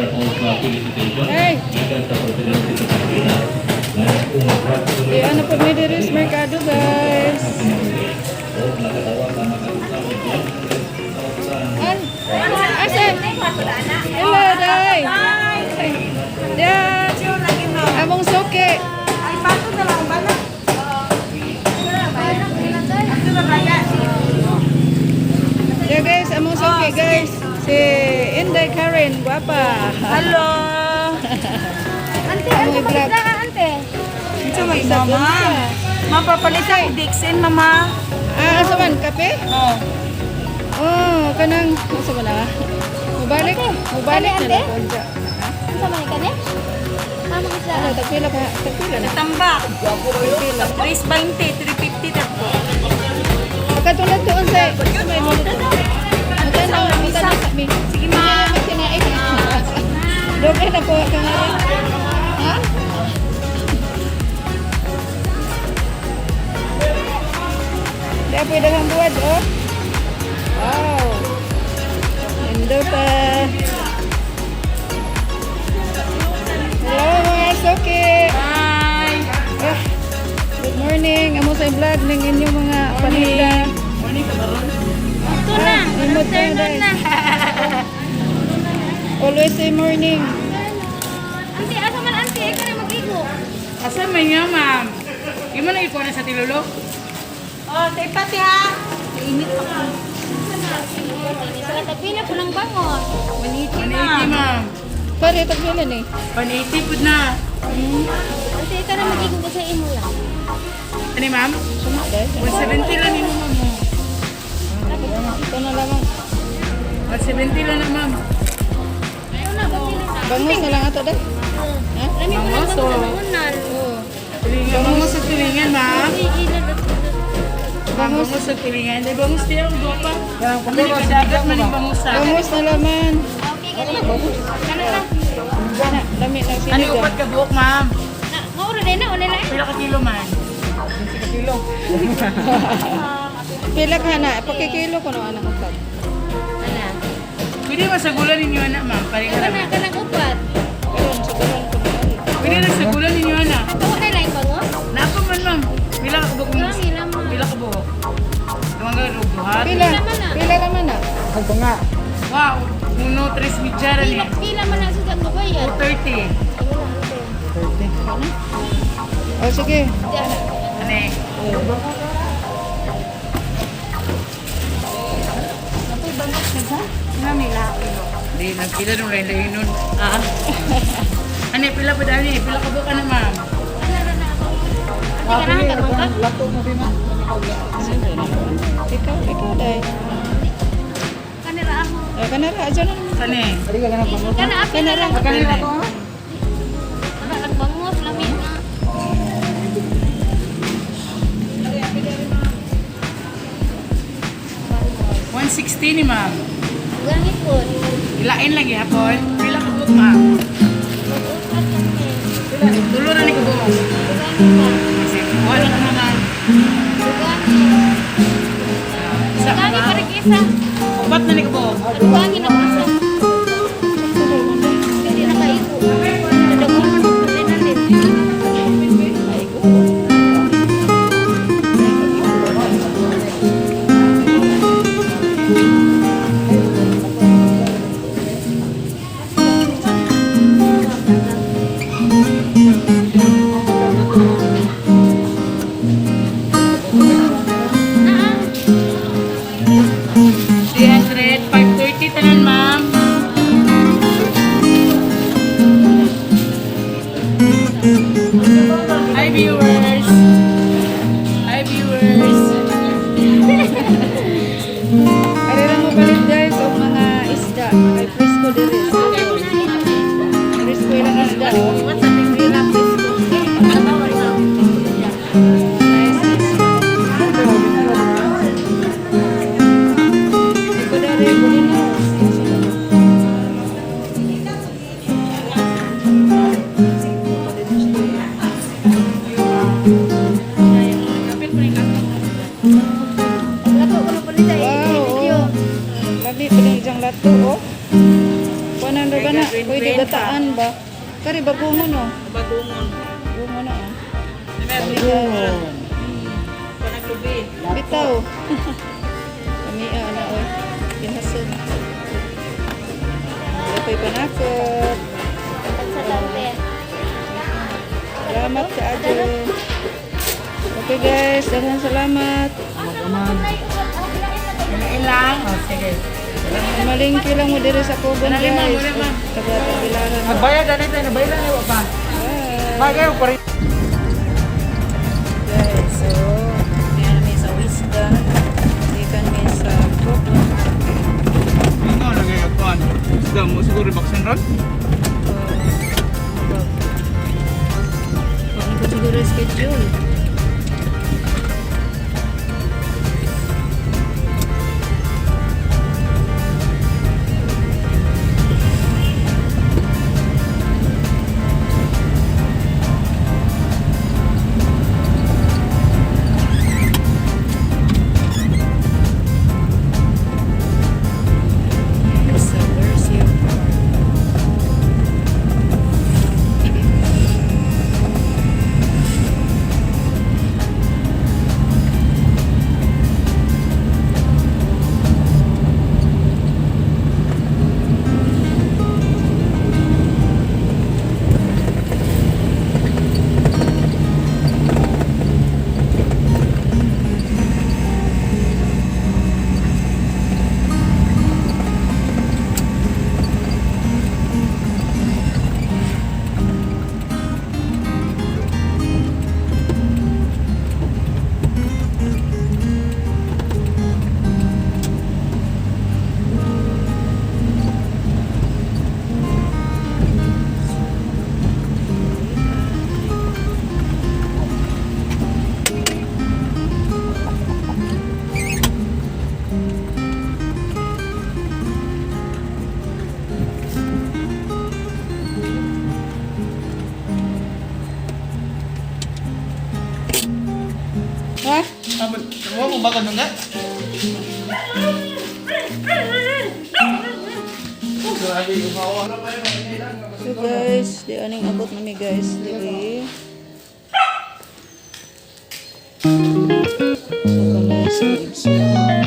Letter of felicitation Hey! gikan sa Presidente sa Pilipinas. Eh, ano po may diri sa merkado, guys. An? Asa? Hello, day. Yeah. Among suki. Ay, pato na lang ba na? Yeah, guys, among suki, guys. Si Inday Karen, guwapa. Hello! Ante, ante, Among i-vlog. maganda ka, ante. Ito may mama. Mapapalit ako Dixon, mama. Ah, asa man kape? Oh. Oh, kanang asa man ah? Mubalik, mubalik na Ante? lang ko dya. Ano sa man kani? Tama ka Ano, tagpila ka, tagpila na. Tambak. Tagpila. 320, 350 tatlo. Pagkatulad doon sa may Magkano, magkano sa mi. Sige, ma. May kinain. Doon na po ka nga. Ha? Di apoy daghang buwad, oh. Wow. Nindota. Hello mga suki. Hi! Ah, good morning. Amo sa vlog ng inyong mga paninda. Morning, kabaron. Ito na. Limot na, Afternoon guys. na. Always say morning. Ante, asa man ante? Ikaw na mag-igo. Asa man nga, ma'am? Imo na ikuha na sa tilolo? Oh, tay pati ha. Init pa ko. Sa katagpila po ng bangon. 180 180, na. ma'am. Pare, tagpila ni. 180 pud na. Ante, ikaw na mag-igo ko sa imo lang. Ani, ma'am? Suma, guys. 170 lang nimo, ma'am. Oh. Ito na lamang. 170 lang na, ma'am. Ito na, pila. Bangus na lang ato, day. Ha? Lami po ng Bangus, bangon sa oh. bangunan. Oo. Tulingan, bangus sa tulingan, ma'am. Bangus. Bangus sa tulingan. Di bangus diya ang guwapa. Kami ni kadagat man yung bangus sa. Bangus na laman. Okay, ganun. Kana lang. Na, lami lang Ani sinigang. upat ka buok, ma'am? Na, mauro din na, wala na. Pila ka kilo man? Pila ka na? Pakikilo ko na anak ko. Ana. Pwede masagulan ninyo ana, ma'am. Pareha Kana lang. kanang upat. Karon, sugulan ko na. Pwede na sagulan ninyo ana. Ako na lang bangos. Napa man, ma'am. Pila ka buok? Kami lamang. Pila ka buok? Duwang ka duha. Pila? man na. Pila naman na? Wow, uno, tres midyara ni. Pila, pila man na sa mabayad. 230. O sige. Ane. Di, nagpila nung lain lain nun. Ah. Ane, pila pa dani. Pila ka buka na, ma'am. Ante, kanahan ka bangka? Ikaw, ikaw, day. Kanira ako. Eh, kanara, adyan na naman. Sane? Kana apil na lang. Kanira. Kana lang bangos lami na. 160 ni, ma'am. Gangit po. Ilain lang gihapon. Pila ka buok, ma'am? Mag-upat kami. Tulo na ni ka buok. Gangit pa. Kasi, wala ka naman. Gangit. Isa ka, Gangit ma'am. pa rin isa. Upat na ni ka buok. Gangit na isa. Hindi na kaigo. Nadaguhan man ang pagdinalit. Ay, go. Naa. 300, 530 tanan, ma'am. Hi, viewers. Hi, viewers. Ari lang mo palit guys og mga isda. Ay presko diri. Presko ilang isda. Oh. Nice isda. Iko dari bulina. Kapit mo rin ako. Lato ko na palit ay Wow, video. oh. Lami pa din diyang lato, oh. 100 ra ba na? Green, Pwede green. gataan ba? Kari bagungon oh. Bagungon. Bungo na oh. Bagungon. Panaglubi. Bitaw. Kami na oy. Kinasod. Lapay panakot. Sa tabi. Salamat sa adyo. Okay guys, daghang salamat. Ilang? Oh, sige. Malingki lang mo diri sa Kuban guys. Taga Tagbilaran. Magbayad na ito. Nabayad na pa. Bye. Bagay ko rin. Guys, so ngayon kami sa Wisda. Ikan mi sa Kuban Market. Ano lagi kuan? Isda mo siguro baksin ron? Ano po siguro yung schedule? So, where's your car? Ha? Abot, mo mo bakod nung So guys, di aning abot nami guys diri. So kami sa Ibsong.